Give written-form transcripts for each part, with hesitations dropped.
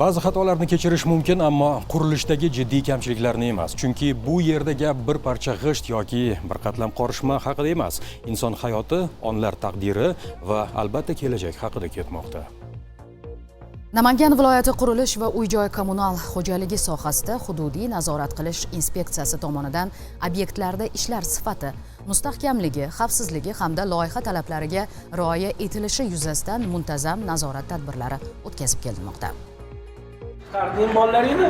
Ba'zi xatolarni kechirish mumkin, ammo qurilishdagi jiddiy kamchiliklarni emas. Chunki bu yerda gap bir parcha g'isht yoki bir qatlam qorishma haqida emas. Inson hayoti, onlar taqdiri va albatta kelajak haqida ketmoqda. Namangan viloyati qurilish va uy-joy kommunal xo'jaligi sohasida hududiy nazorat qilish inspeksiyasi tomonidan obyektlarda ishlar sifati, mustahkamligi, xavfsizligi hamda loyiha talablariga rioya etilishi yuzasidan muntazam nazorat tadbirlari o'tkazib kelinmoqda. Chiqarding bolalaringni,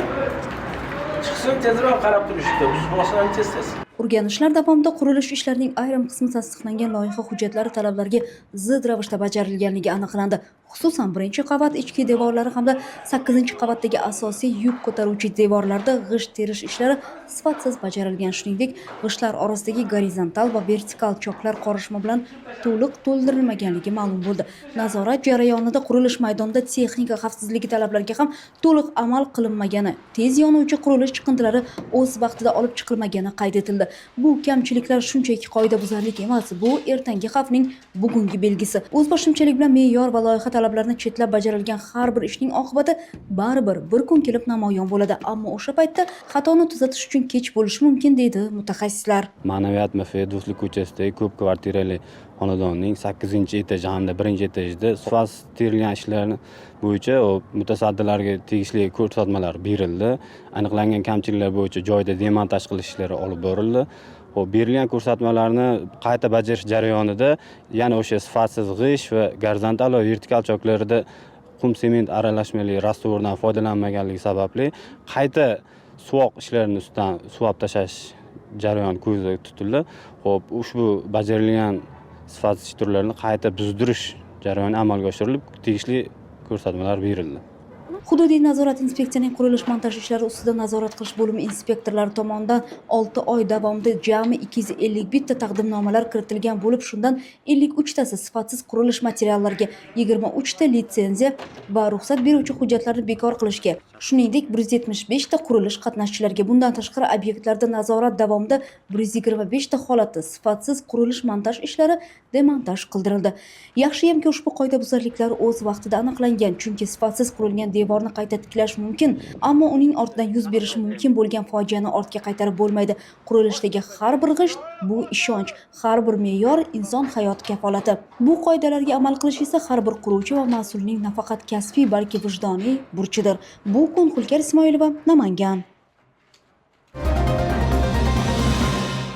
chiqsin, tezroq qarab turishdi, boshlandi tez tez. O'rganishlar davomida qurilish ishlarining ayrim qismi tasdiqlangan loyiha hujjatlari talablariga zid ravishda bajarilganligi aniqlandi. Xususan, birinchi qavat ichki devorlari hamda sakkizinchi qavatdagi asosiy yuk ko'taruvchi devorlarda g'isht terish ishlari sifatsiz bajarilgan. Shuningdek, g'ishtlar orasidagi gorizontal va vertikal choklar qorishma bilan to'liq to'ldirilmaganligi ma'lum bo'ldi. Nazorat jarayonida qurilish maydonida texnika xavfsizligi talablariga ham to'liq amal qilinmagani, tez yonuvchi qurilish chiqindilari o'z vaqtida olib chiqilmagani qayd etildi. Bu kamchiliklar shunchaki qoidabuzarlik emas, bu ertangi xavfning bugungi belgisi. O'zboshimchalik bilan me'yor va loyiha talablarini chetlab bajarilgan har bir ishning oqibati baribir bir kun kelib namoyon bo'ladi, ammo o'sha paytda xatoni tuzatish uchun kech bo'lishi mumkin, deydi mutaxassislar. Ma'naviyat MF, Do'stlik ko'chasidagi ko'p kvartirali xonadonning sakkizinchi etaji hamda birinchi etajida sifatsiz terilgan ishlarni bo'yicha mutasaddilarga tegishli ko'rsatmalar berildi. Aniqlangan kamchiliklar bo'yicha joyida demontaj qilish ishlari olib borildi. Ho'p, berilgan ko'rsatmalarni qayta bajarish jarayonida yana o'sha sifatsiz g'isht va gorizontal va vertikal choklarida qum sement aralashmali раствор dan foydalanmaganligi sababli qayta suvoq ishlarini ustidan suvab tashlash jarayoni ko'zda tutildi. Ho'p, ushbu bajarilgan sifatsiz ish turlarini qayta buzdirish jarayoni amalga oshirilib, tegishli ko'rsatmalar berildi. Hududiy nazorat inspeksiyaning qurilish montaj ishlari ustida nazorat qilish bo'limi inspektorlari tomonidan 6 oy davomida jami 251 ta taqdimnomalar kiritilgan bo'lib, shundan 53 tasi sifatsiz qurilish materiallariga, 23 ta litsenziya va ruxsat beruvchi hujjatlarni bekor qilishga, shuningdek, 175 ta qurilish qatnashchilariga. Bundan tashqari, obyektlarda nazorat davomida 125 ta holatda sifatsiz qurilish montaj ishlari demontaj qildirildi. Yaxshiyamki, ushbu qoidabuzarliklar o'z vaqtida aniqlangan, chunki sifatsiz qurilgan devorni qayta tiklash mumkin, ammo uning ortidan yuz berishi mumkin bo'lgan fojiani ortga qaytarib bo'lmaydi. Qurilishdagi har bir g'isht bu ishonch, har bir me'yor inson hayoti kafolati. Bu qoidalarga amal qilish esa har bir quruvchi va mas'ulning nafaqat kasbiy, balki vijdoniy burchidir. Bu kun Hulkar Ismoilova, Namangan.